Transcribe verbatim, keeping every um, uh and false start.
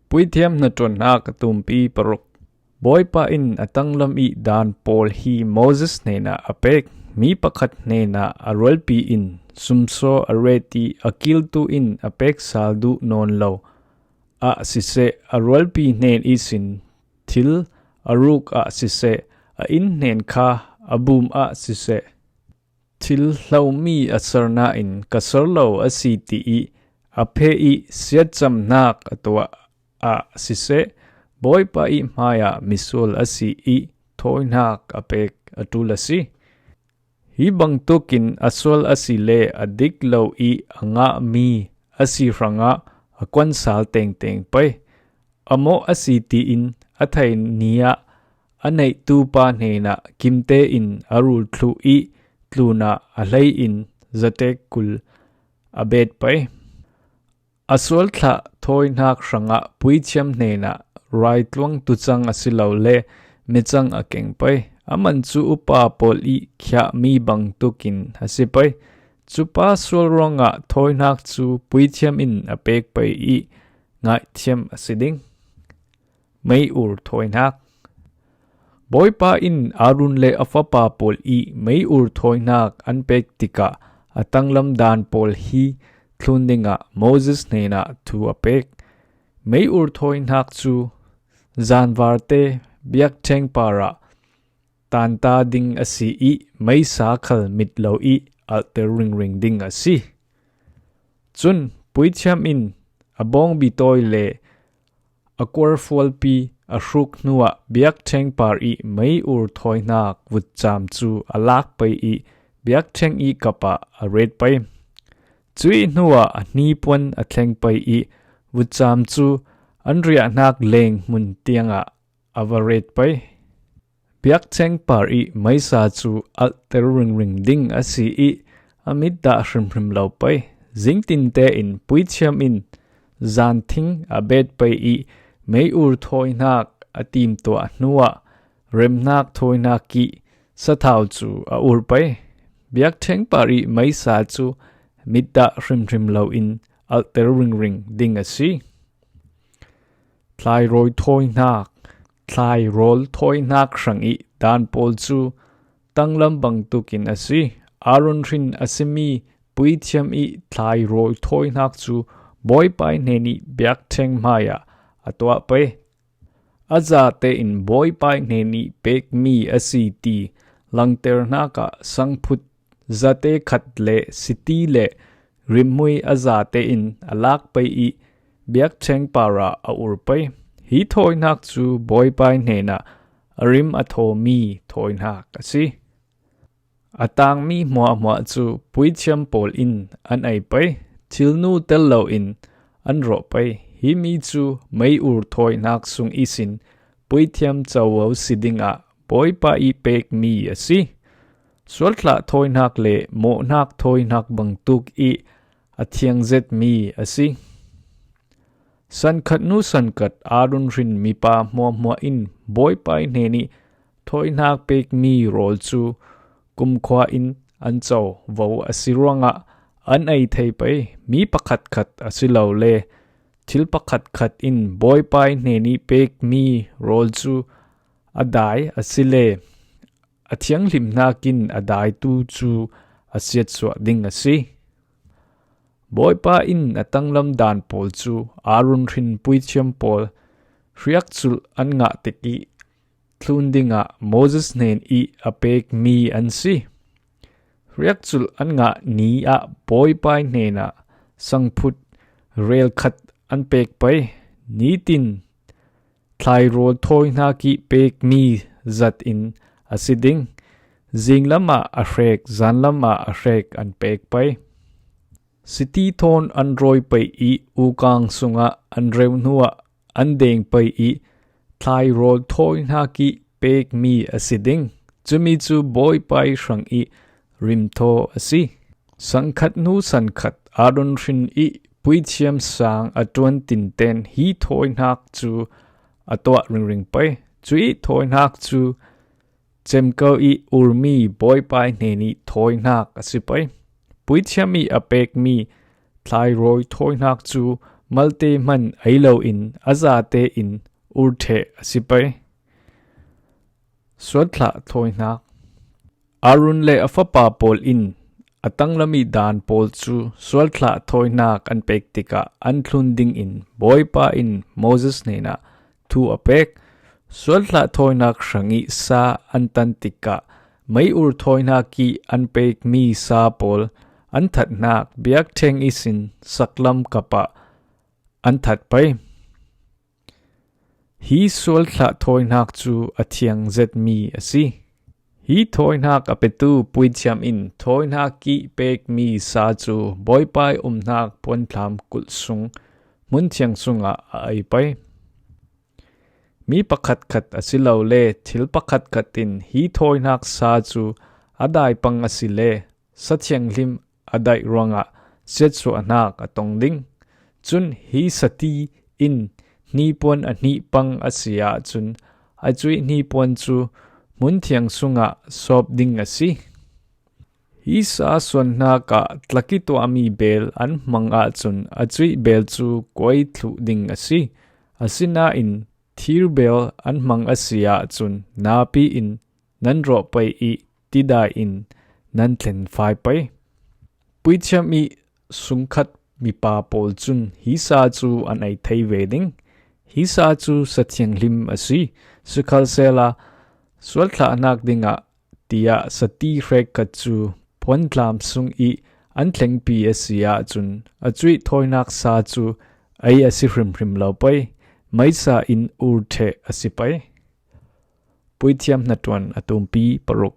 Puithiam hnaṭuanhnak a tumpi paruk. Bawipa in a tanglam ih dan pawl hi Moses hnenah a pek. Mi pakhat hnenah a rualpi in sumsaw a ret ih a kiltu in a pek sal duh nawn lo ah siseh, a rualpi hnen ihsin thil a ruk ah siseh, a inn hnen kha a bum ah siseh, thil hlomi a serna in ka ser lo a si tiih a pheh ih siatcamnak a tuah ah siseh, Bawipa ih hmaiah misual a si ih thawinak a pek a ṭul a si. Hi bangtukin a sual a si le a dik lo ih a ngahmi a si hrangah a kuansal tengteng pei. A mawh a si tiin a thei ni ah a neihtupa hnenah kimte in a rul thluh ih tlunah a hlei in zatek kul a bet pei. A sualthlah thawinak hrangah puithiam hnenah raitluang tucang a si lo le micang a keng pei. A man cu upa pawl ih khiahmi bangtukin a si pei. Cupa sual ruangah thawinak cu puithiam in a pek pei ih ngaihthiam a si ding. Mei ur thawinak. Bawipa in Aaron le a fapa pawl ih mei ur thawinak an pek tikah a tanglam dan pawl hi thlun dingah Moses hnenah thu a pek. Mei ur thawinak cu zanvarte biakṭheng parah tanta ding a si ih meisa khal mit lo ih alhter ringring ding a si. Cun puithiam in a bawngbi tawi le a kuarfualpi a hruk hnuah biakṭheng par ih mei ur thawinak vutcam cu a lak pei ih biakṭheng ih kapah a ret pei. Cuih hnuah a hnipuan a thleng pei ih vutcam cu an riahnak leng hmun tiangah a va ret pei. Biakṭheng par ih meisa cu alhter ringring ding a si ih a mit dah hrimhrim lo pei. Zingtinte in puithiam in zanthing a bet pei ih mei ur thawinak a timtuah hnuah remnak thawinak ih sathau cu a ur pei. Biakṭheng par ih meisa cu mit dah hrimhrim loin alhter ringring ding a si. Thlairawl thawinak. Thlairawl thawinak hrang ih dan pawl cu tanglam bangtukin a si. Aaron hrin a simi puithiam ih thlairawl thawinak cu Bawipa ih hnen ih biakṭheng hmaiah a tuah pei. A zate in Bawipa ih hnen ih pekmi a si ti langternak ah sangphut zate khat le siti le rimhmui a zate in a lak pei ih biakṭheng parah a ur pei. Hi thawinak cu Bawipa ih hnenah a rim a thawmi thawinak a si. A tangmi hmuahhmuah cu puithiam pawl in an ei pei. Thilnu tel loin an rawh pei. Himi cu mei ur thawinak sung ihsin puithiam covo si dingah Bawipa ih pekmi a si. Sualthlah thawinak le mawhnak thawinak bangtuk ih a thiang zetmi a si. Sankhat hnu sankhat Aaron hrin mipa hmuahhmuah in Bawipa ih hnen ih thawinak pekmi rawl cu kumkhua in an covo a si ruangah an ei thei pei. Mi pakhatkhat a si lo le thil pakhatkhat in Bawipa ih hnen ih pekmi rawl cu a dai a si le a thianghlimnak in a daitu cu a siatsuah ding a si. Bawipa in a tanglam dan pawl cu Aaron hrin puithiam pawl hriakculh an ngah tikih thlun dingah Moses hnen ih a pekmi an si. Hriakculh an ngah ni ah Bawipa ih hnenah sangphut rel khat an pek pei. Nitin thlairawl thawinak ih pekmi zat in a si ding. Zinglam ah a hrek, zanlam ah a hrek an pek pei. Siti thawn an rawi pei ih ukang sungah an reu hnuah an deng pei ih thlairawl thawinak ih pekmi a si ding. Cumi cu Bawipa ih hrang ih rimthaw a si. Sankhat hnu sankhat Aaron hrin ih puithiam sang a ṭuan tinten hi thawinak cu a tuah ringring pei. Cuih thawinak cu cemko ih urmi Bawipa ih hnen ih thawinak a si pei. Puithiam ih a pekmi thlairawl thawinak cu malte hman ei loin a zate in ur theh a si pei. Sualthlah thawinak. Aaron le a fapa pawl in a tanglami dan pawl cu sualthlah thawinak an pek tikah an thlun dingin Bawipa in Moses hnenah thu a pek. Sualthlah thawinak hrangih sa an tan tikah mei ur thawinak ih an pekmi sa pawl an thatnak biakṭheng ihsin saklam kapah an that pei. Hi sualthlah thawinak cu a thiang zetmi a si. Hi thawinak a petu puithiam in thawinak ih pekmi sa cu Bawipa ih umnak puanthlam kulh sung hmun thiang sungah a ei pei. Mi pakhatkhat a si lo le thil pakhatkhat in hi thawinak sa cu a dai pang a si le sathianghlim a daih ruangah siatsuahnak a tong ding. Cun hi sati in hnipuan a hnih pang a si ahcun a cuih hnipuan cu hmun thiang sungah sawp ding a si. Hi sa suannak ah tlak ih tuahmi bel an hmang ahcun a cuih bel cu kuai thluh ding a si. Asinain thir bel an hmang a si ahcun napi in nan rawh pei ih tidai in nan thlen fai pei. Puithiam ih sungkhat mipa pawl cun hi sa cu an ei thei ve ding. Hi sa cu sathianghlim a si. Sikhalsehla sualthlahnak dingah tiah sati hrekkhat cu puantlam sung ih an thlengpi a si ahcun a cuih thawinak sa cu ei a si hrimhrim lo pei, meisa in ur theh a si pei. Puithiam hnaṭuan a tumpi paruk.